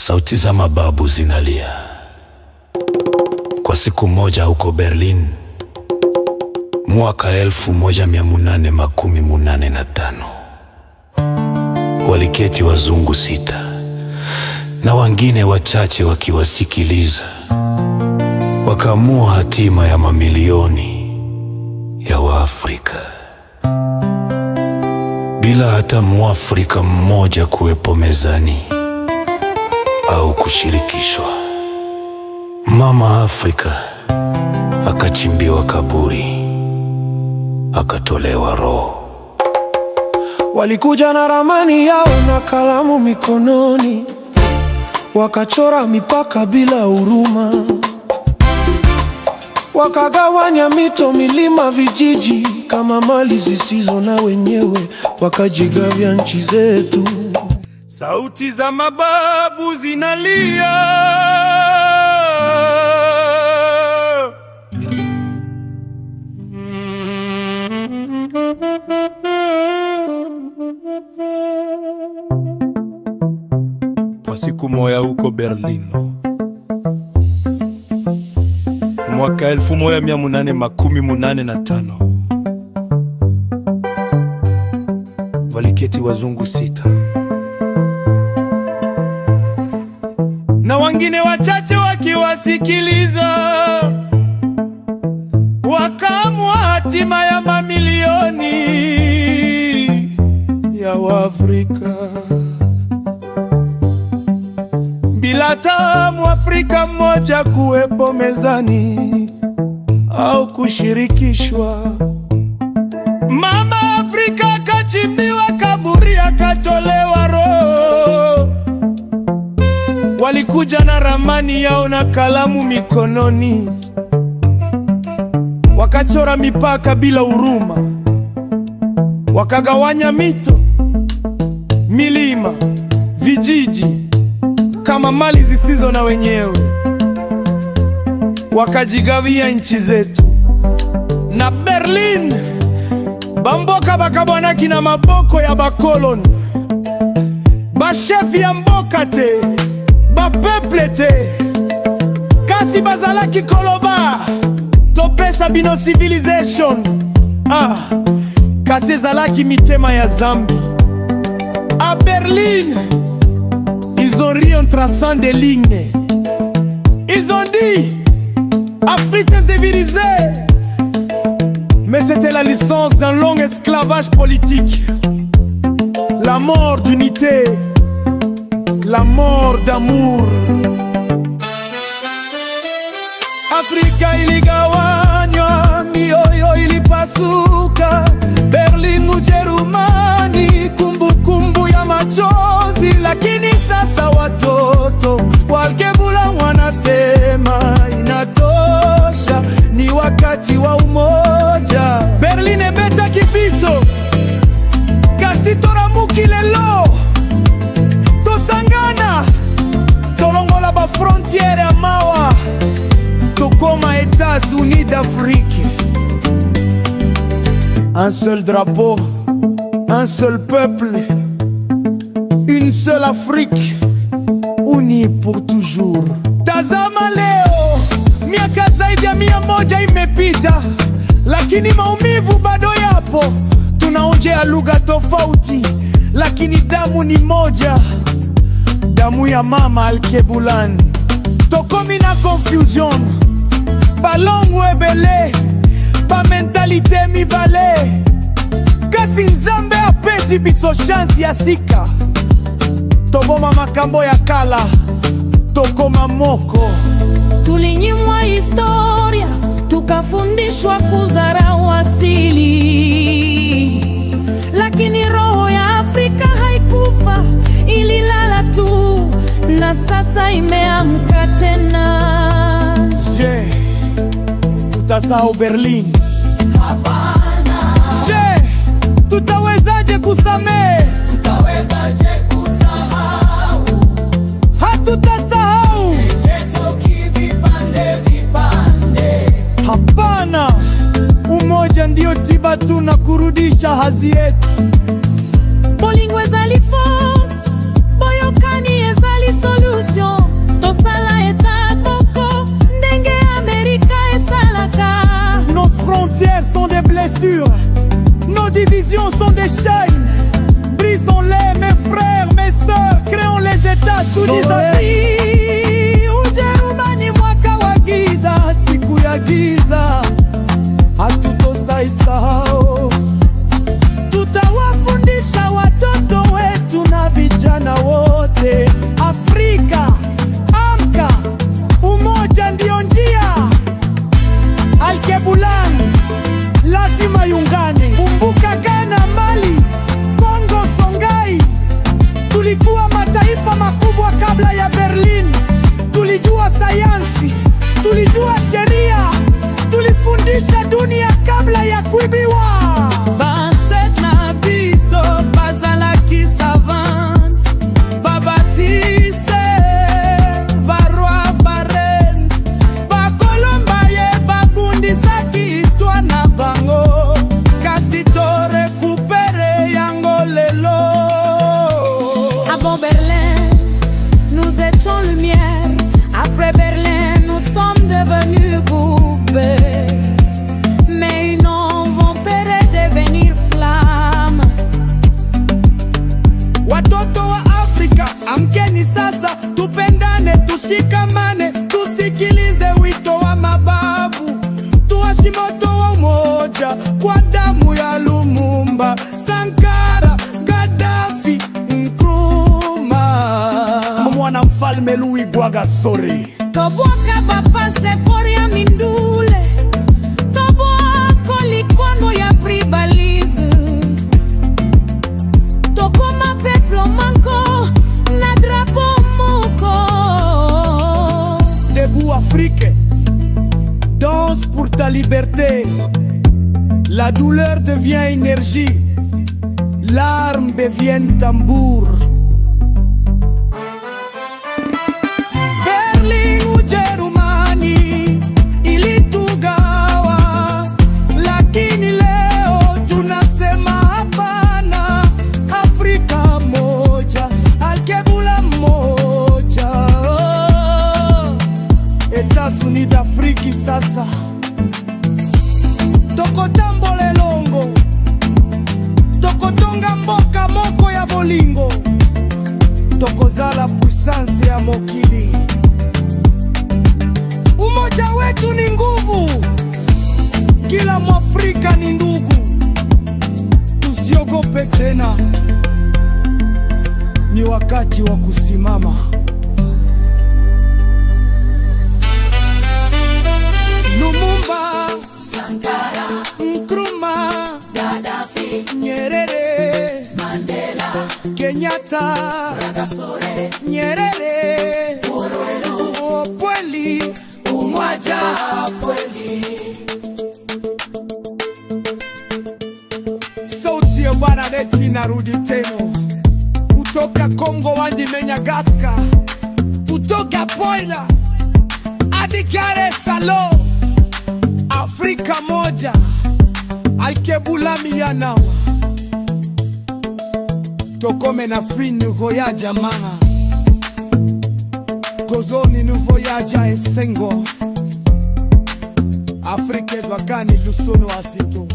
Sauti za mababu zinalia. Kwa siku moja huko Berlin, mwaka 1885, waliketi wazungu 6 na wengine wachache wakiwasikiliza. Wakaamua hatima ya mamilioni ya Waafrika bila hata Mwafrika mmoja kuwepo mezani au kushirikishwa. Mama Afrika akachimbiwa kaburi, akatolewa roho. Walikuja na ramani yao na kalamu mikononi, wakachora mipaka bila huruma, wakagawanya mito, milima, vijiji kama mali zisizo na wenyewe, wakajigawia nchi zetu. Sauti za mababu zinalia. Kwa siku moja huko Berlino, mwaka 1885, waliketi wazungu 6 na wengine wachache wakiwasikiliza, wakaamua hatima ya mamilioni ya Waafrika bila hata Mwafrika mmoja kuwepo mezani au kushirikishwa. Mama Afrika akachimbiwa kaburi, akatolewa roho. Walikuja na ramani yao na kalamu mikononi, wakachora mipaka bila huruma, wakagawanya mito, milima, vijiji kama mali zisizo na wenyewe, wakajigawia nchi zetu. Na Berlin bamboka bakabwanaki na maboko ya bakoloni, bashefi ya mboka te, bapeple te, kasi bazalaki koloba topesa bino civilization. Kasi ezalaki mitema ya Zambi. A Berlin, ils ont ri en traçant des lignes. Ils ont dit Afrique civilisée. Mais c'était la licence d'un long esclavage politique. La mort d'unité, la mort d'amour. Afrika iligawanywa, mioyo ilipasuka. Berlin, Ujerumani, kumbukumbu ya machozi. Lakini sasa watoto Walkebula wanasema inatosha, ni wakati wa umoja. Berlin ebeta kibiso, kasi toramuki lelo, tosangana, tolongola ba frontiere ya mawa, tokoma États-Unis d'Afrique. Un seul drapeau, un seul peuple, une seule Afrique, unie pour toujours. Tazama leo, miaka zaidi ya 100 imepita, lakini maumivu bado yapo. Tunaongea lugha tofauti, lakini damu ni moja, damu ya mama Alkebulan. Tokomi na confusion, balongo ebele, ba mentalité mibale. Kasi Nzambe apesi biso chance ya sika, toboma makambo ya kala, tokoma moko. Tulinyimwa historia, tukafundishwa kudharau asili, lakini roho ya Afrika haikufa, ililala tu na sasa imeamka tena. Je, tutasahau Berlin? Hapana. Je, tutawezaje kusamehe? Tutawezaje kusahau? Hatutasahau. Vipande vipande. Hapana. Umoja ndio tiba tu na kurudisha hadhi yetu. Bolingo ezali force, boyokani ezali solution. Sudizati Ujerumani mwaka wa giza, siku ya giza hatutosaisahau. Tutawafundisha watoto wetu na vijana wote. Afrika, amka, umoja ndio njia. Alkebulan lazima yungane. Kumbuka Ghana, Mali, Kongo, Songhai. Tulikuwa mataifa makubwa kabla ya Berlin. Tulijua sayansi, tulijua sheria, tulifundisha dunia kabla ya kuibiwa. Baset na biso bazalaki savant, babatise baroi barent, bakolomba ye babundisaki histoire na bango, kasi torekupere yango lelo. Avant Berlin, nous étions lumière. Après Berlin, nous sommes devenus poupées. Mais ils n'en vont pas devenir flammes. Watoto wa Afrika, amkeni sasa, tupendane, tushikamane, tusikilize wito wa mababu, tuwashi moto wa umoja kwa damu ya Lumumba, Sankara, Gaddafi, Nkrumah, mwana mfalme Louis Rwagasore. Tobwaka bapaseport ya mindule, tobwaka likono ya tribalisme, tokoma peuple manko na drapeau moko. Debout Afrique, danse pour ta liberté. La douleur devient énergie, l'arme devient tambour. Berlin Ujerumani ilitugawa, lakini leo tunasema hapana. Afrika moja, Alkebula moja. Oh, Etats-Unis d'Afrique sasa tokotambola elongo, tokotonga mboka moko ya bolingo, tokozala puissance ya mokili. Umoja wetu ni nguvu, kila Mwafrika ni ndugu. Tusiogope tena, ni wakati wa kusimama. Lumumba, Sankara, Nkrumah, Gaddafi, Nyerere, Mandela, Kenyatta, Rwagasore, Nyerere, Opweli, Umoja kweli. Sauti ya bwana leti narudi tena kutoka Kongo wandi Manyagaska, kutoka Poila hadi Dar es Salaam. Afrika moja, Alkebula miyanawa, tokome na free nouveau ya jamaa, kozoni nouveau ya ja esengo. Afrika ezwakani lusono azito.